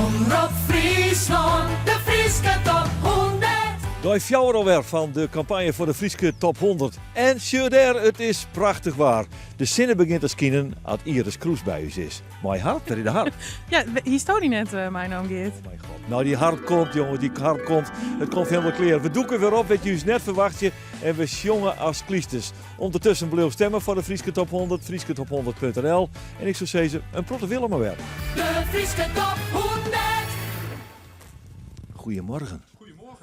Omrop Fryslân, de Fryske top 100. Dei fjouwer alwer fan de kampanje foar de Fryske top 100. En sjoch dêr, it is prachtich waar. De sinne begjint te skinen at Iris Kroes by ús is. Mei harp, dêr is de harp. Ja, histo dy net meinaam, Geart? Oh my god. Nou, dy harp komt, jongens, dy harp komt. It komt hielendal klear. We dûke wer op wêr't je ús net ferwachtsje en we sjonge as klysters. Undertusken bliuw stemmen foar de Fryske Top 100, frysketop100.nl. En ik soe sizze, in protte wille mar wer. De Fryske Top 100! Goedemorgen.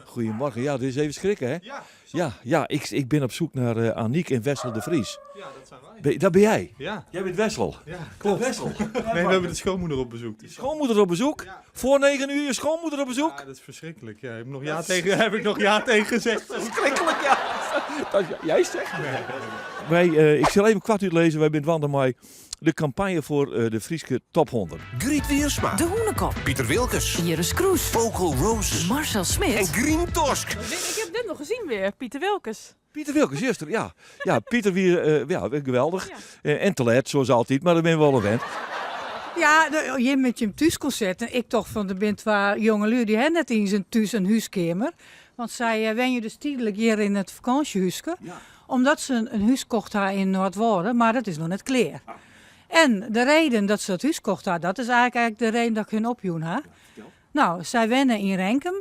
Goedemorgen. Ja, dit is even schrikken, hè? Ja, ja, ja ik, ik ben op zoek naar uh, Aniek en Wessel de Vries. Ja, dat zijn wij. dat ben jij? Ja. Jij bent Wessel? Ja, klopt. Wessel. Nee, we hebben de schoonmoeder op bezoek. De schoonmoeder op bezoek? Ja. Voor 9 uur je schoonmoeder op bezoek? Ja, dat is verschrikkelijk. Ja, heb ik nog ja tegen, heb ik nog ja tegen gezegd. Verschrikkelijk, ja. Dat, jij zegt. Wij, uh, ik zal even kwart uitlezen. Wij zijn wandelen met de campagne voor uh, de Fryske Top 100. Griet Wiersma. De Hoenekop. Pieter Wilkes. Iris Kroes. Vocal Roses. Marcel Smit. En Green Tosk. Ik heb dit nog gezien weer, Pieter Wilkes. Pieter Wilkes, juist. Ja, ja Pieter weer, uh, ja, geweldig. Ja. En te laat, zoals altijd, maar daar ben we wel een wend. Ja, de, je met je thuisconcert. En ik toch van de bent waar jongelui die hebben net in zijn thuis een huiskamer. Want zij uh, wen je dus tijdelijk hier in het vakantiehuisje. Ja. Omdat ze een huis kocht haar in Noordwoorden, maar dat is nog net kleer. Ah. En de reden dat ze dat huis kocht haar, dat is eigenlijk, eigenlijk de reden dat ik hun opjoen ha. Ja, nou, zij wennen in Renkum,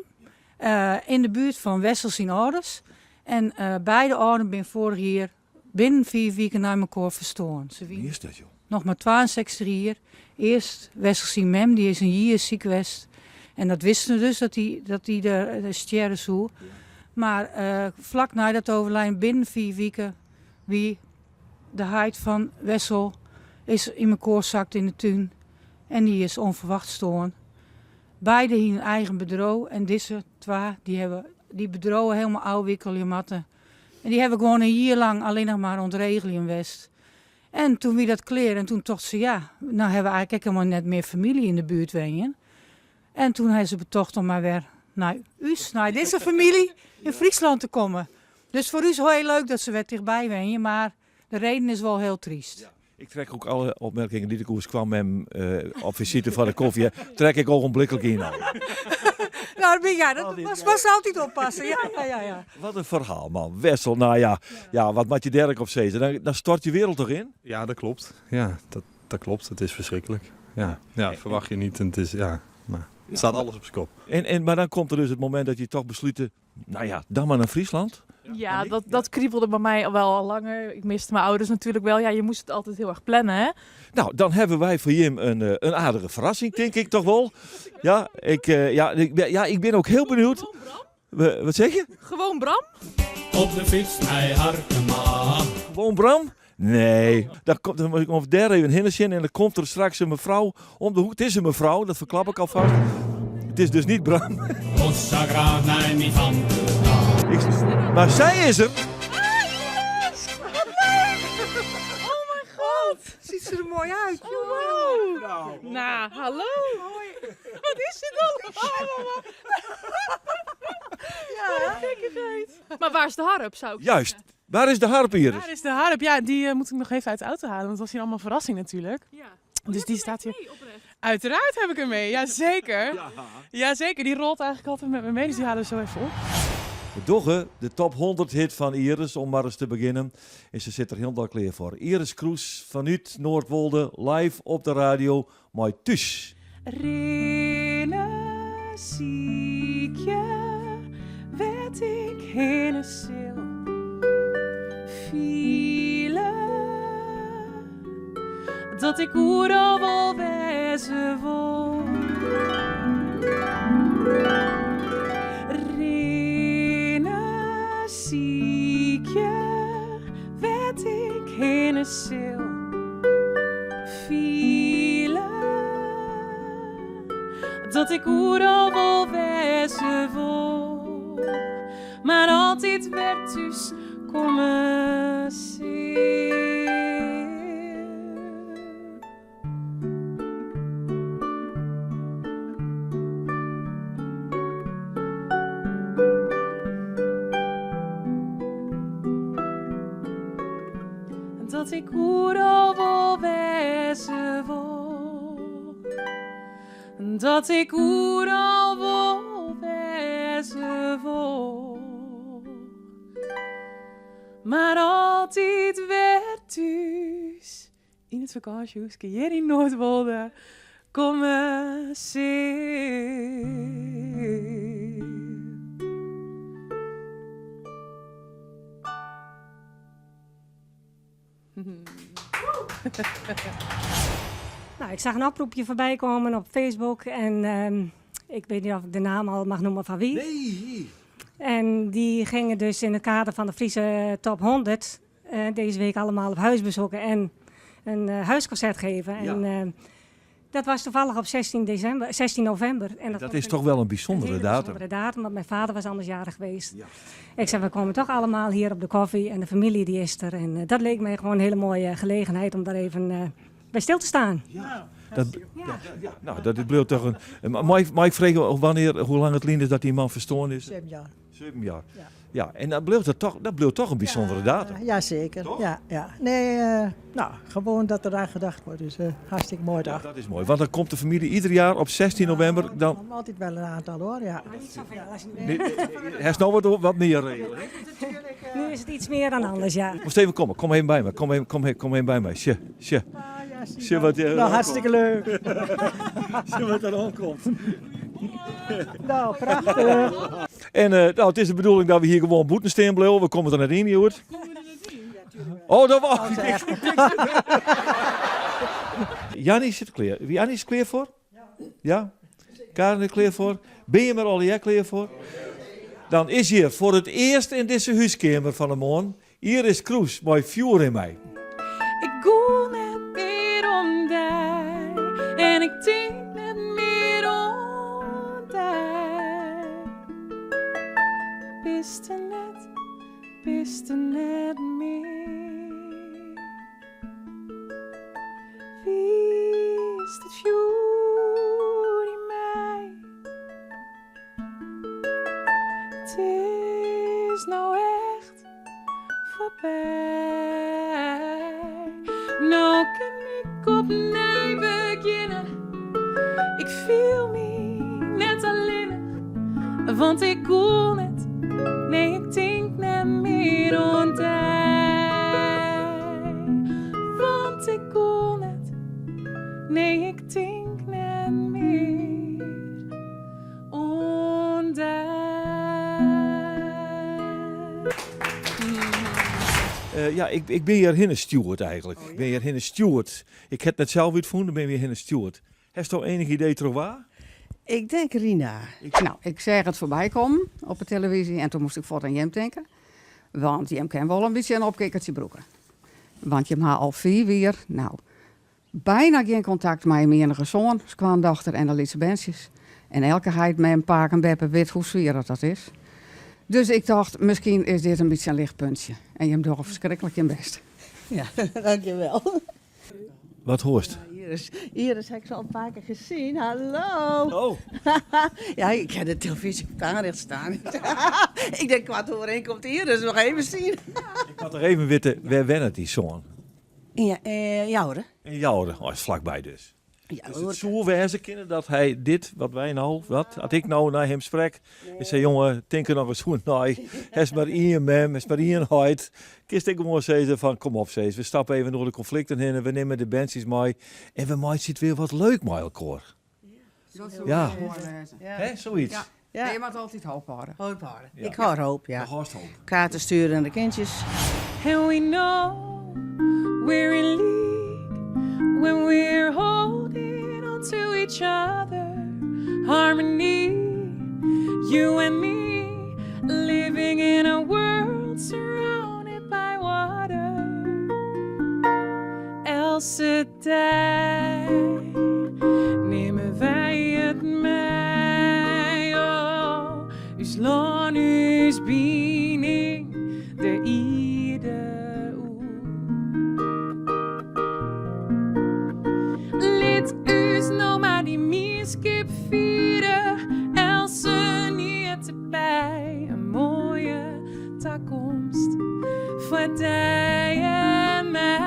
in de buurt van Wessels in ouders. En beide ouderen zijn vorig jaar binnen 4 weken naar elkaar verstoorn. Ze Wie is dat, joh? Nog maar 62 jaar. Eerst Wessels zijn mem, die is een jaar ziek geweest. En dat wisten we dus, dat die, dat die de sterren zo. Ja. Maar vlak na dat overlijden, binnen 4 weken, wie de heid van Wessel is in elkaar zakt in de tuin. En die is onverwacht stoorn. Beide hun eigen bedroog. En deze twee, die hebben die bedrogen helemaal oude matten. En die hebben gewoon een jaar lang alleen nog maar ontregelen west. En toen wie dat kleer en toen tocht ze, ja, nou hebben we eigenlijk helemaal net meer familie in de buurt wonen. En toen hebben ze betocht om maar weer naar us, naar deze familie in Friesland te komen. Dus voor u is het heel leuk dat ze weer dichtbij wonen, maar de reden is wel heel triest. Ja. Ik trek ook alle opmerkingen die de koers kwam hem op visite van de koffie, trek ik ogenblikkelijk in. Nou, ja, dat was altijd oppassen. Ja, ja, ja, ja. Wat een verhaal, man. Wessel, nou ja, ja wat moet je derk op zetten? Dan stort je wereld toch in? Ja, dat klopt. Ja, dat klopt. Het is verschrikkelijk. Ja, ja, verwacht je niet. En het is, ja, maar het staat alles op zijn kop. Maar dan komt er dus het moment dat je toch besluit, nou ja, dan maar naar Friesland. Ja, dat kriebelde bij mij wel al langer. Ik miste mijn ouders natuurlijk wel. Ja, je moest het altijd heel erg plannen, hè? Nou, dan hebben wij voor Jim een aardige verrassing, denk ik toch wel. Ja, ik ben ook heel benieuwd. Gewoon Bram? Wat zeg je? Gewoon Bram? Op de fiets naar Harkema. Gewoon Bram? Nee, daar komt, dan moet ik over daar even heen zien en dan komt er straks een mevrouw om de hoek. Het is een mevrouw, dat verklap ik alvast. Het is dus niet Bram. Maar zij is er. Ah, yes! Wat leuk! Oh mijn god! Ziet ze er mooi uit, joh. Oh, wow. Nou, hallo. Hoi. Wat is dit dan? Oh, ja. Wat een gekkigheid. Maar waar is de harp, zou ik Juist. zeggen? Waar is de harp hier? Waar is de harp? Ja, die moet ik nog even uit de auto halen, want dat was hier allemaal een verrassing natuurlijk. Ja. Dus die staat hier. Mee, oprecht. Uiteraard heb ik hem mee, jazeker. Ja. Jazeker, die rolt eigenlijk altijd met me mee, dus die halen we zo even op. We doggen de top 100 hit van Iris, om maar eens te beginnen. En ze zit er helemaal klaar voor. Iris Kroes vanuit Noordwolde, live op de radio, mooi thuis. Rinne ziekje, werd ik hinne sil. Fiele, dat ik oeral wel wezen wol. Rinne ziekje, werd ik hinne sil. Fiele, dat ik oeral wel wezen wol. Maar altijd werd thuis komen sil. Dat ik oeral wel wezen wol. Dat ik oeral wol wêze wol. Mar altyd wer thús yn it fakânsjehúske hjir yn Noardwolde komme sil. Nou, ik zag een oproepje voorbij komen op Facebook en ik weet niet of ik de naam al mag noemen van wie. Nee! En die gingen dus in het kader van de Friese Top 100 deze week allemaal op huisbezoeken en een huisconcert geven. En dat was toevallig op 16, december, 16 november. En Dat vond is ik toch wel een een bijzondere hele datum. bijzondere datum, want mijn vader was anders jarig geweest. Ik zei, we komen toch allemaal hier op de koffie en de familie die is er. En dat leek mij gewoon een hele mooie gelegenheid om daar even bij stil te staan. Ja, nou, dat blijft toch een. Mag ik vragen wanneer, hoe lang het lien is dat die man verstoorn is? 7 jaar. 7 jaar. Ja. Ja, en dat blijft toch een bijzondere datum. Ja, zeker. Toch? Ja. Nee, nou, gewoon dat er aan gedacht wordt. Dus hartstikke mooi dag. Dat is mooi, want dan komt de familie ieder jaar op 16 november. Er Dan, komen altijd wel een aantal hoor, ja. Maar niet zoveel als nu. Nee, nee, hij is nou wat meer regelen. hè? Nu is het iets meer dan anders, ja. Moest even komen, kom even bij me, kom even, kom even, kom even bij mij. Sje, sje, Ah, ja, zie je sje wel. wat, Nou, hartstikke leuk. Sje wat er aankomt. Nou, prachtig. En nou, het is de bedoeling dat we hier gewoon boeten staan blijven. We komen er net in, Joert. Oh, dat was. Jannie zit klaar. Jannie is klaar voor? Ja. Karen is klaar voor? Ben je maar al jij klaar voor? Dan is hier voor het eerst in deze huiskamer van de morgen. Hier is Kroes, mooi vuur in mij. Ik gûl net mear om dy en ik tink net mear oan dy. Bist der net, bist der net mear. Wiest it fjoer yn my? It is no echt foarby. No kin ik opnij begjinne. Ik fiel my net allinnich, want ik gûl net, nee ik tink net mear oan dy. Want ik gûl net, nee ik tink net mear oan dy. Ja, ik ben hier hinne stjoerd eigenlijk. Ik ben hier hinne stjoerd. Ik heb het net zelf uitgevonden, dan ben je hier hinne stjoerd. Heb je enig idee toch waar? Ik denk Rina. Nou, ik zag het voorbij komen op de televisie en toen moest ik voort aan Jem denken. Want Jem kan wel een beetje een opkikkertje broeken. Want je had al 4 weer, nou, bijna geen contact met mijn enige zoon, dochter en de lytse berntsjes. En elke heit met een paak en beppe weet hoe zwier dat, dat is. Dus ik dacht, misschien is dit een beetje een lichtpuntje. En je hebt toch verschrikkelijk je best. Ja, dankjewel. Wat hoort? Iris heb ik ze al een paar keer gezien. Hallo. Oh. Ja, ik heb de televisie op het aanrecht staan. Ik denk 8.15 komt Iris nog even zien. Ik had er even weten, waar wennet die zoon? Ja, Joure. In Joure, oh, is vlakbij dus. Ja, Dus hoor. het zou wezen kunnen dat hij dit, wat wij nou, wat, als ik nou naar hem spreek, en zei jongen, tink er nog eens goed nee, het is maar één mem, het is maar één heit. Kist ik gewoon zeggen van, kom op Cees, we stappen even door de conflicten heen en we nemen de bandjes mee en we maken het weer wat leuk met elkaar. Dat zou Ja. heel mooi wezen. Ja. Hè, zoiets. Ja. Ja. Nee, je moet altijd hoop houden. Hoop houden. Ja. Ik hou hoop, ja. De hoort hoop. Kaarten sturen aan de kindjes. And we know we're in league when we're holding on to each other. Harmony, you and me, living in a world surrounded by water. Elke dei nimme wy it mei. Oh, ús lân, ús bining, de ierde oer. Lit ús no mar dy mienskip fiere, eltsenien derby, in moaie takomst foar dy en my.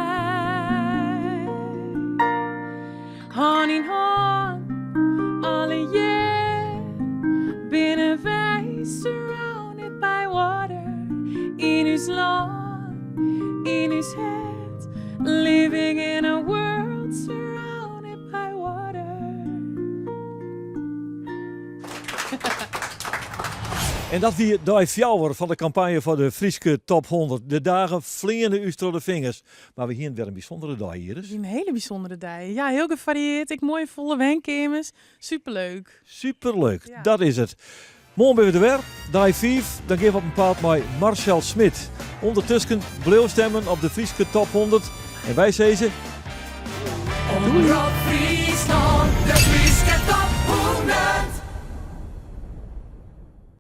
Hân yn hân, al ús hert. Living in a world surrounded by water. En dat wie dei fjouwer fan de kampanje foar de Fryske Top 100. De dagen fleane ús troch de fingers. Mar we hiene wer in bysûndere dei, Iris. In hiele bysûndere dei. Ja, hiel gefarieerd. Ek moaie folle wenkeamers. Superleuk. Superleuk, dat is it. Moarn binne we der wer, dei 5. Dan gean we op 'en paad mei Marcel Smit. Undertusken bliuw stimmen op de Fryske Top 100. En wy sizze... Omrop Fryslân, de Fryske Top 100.